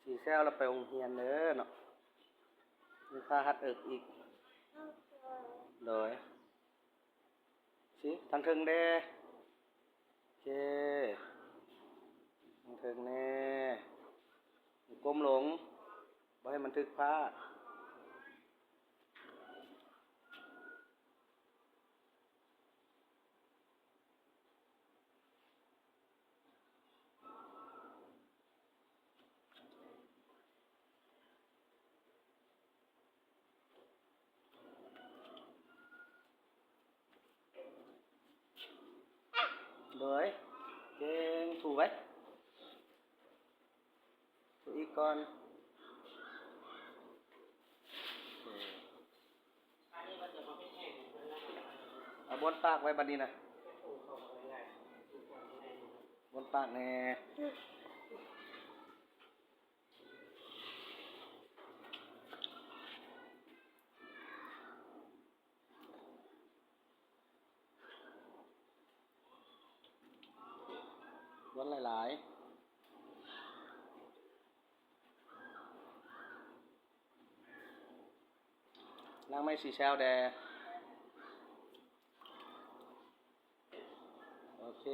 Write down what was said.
ສີແຊວລະໄປໂຮງຮຽນເດີເນາະ. ມີພາຫັດເອິກອີກ. ໂດຍ. ຊິ ທາງເທິງແດ່. ໂອເຄ. ທາງເທິງແດ່. ກົ້ມລົງ. ບໍ່ໃຫ້ມັນຖືກຜ້າ. ໂດຍ. ເກັ່ງ. ຖູໄວ້. ຖູອີກກ່ອນ. ເອົາບ້ອນປາກໄວ້ບັດນີ້ນະ. ບ້ອນປາກແດ່. ບ້ອນຫຼາຍໆ. ລ້າງໄມ້ສີແຊວແດ່. ໂອເຄ.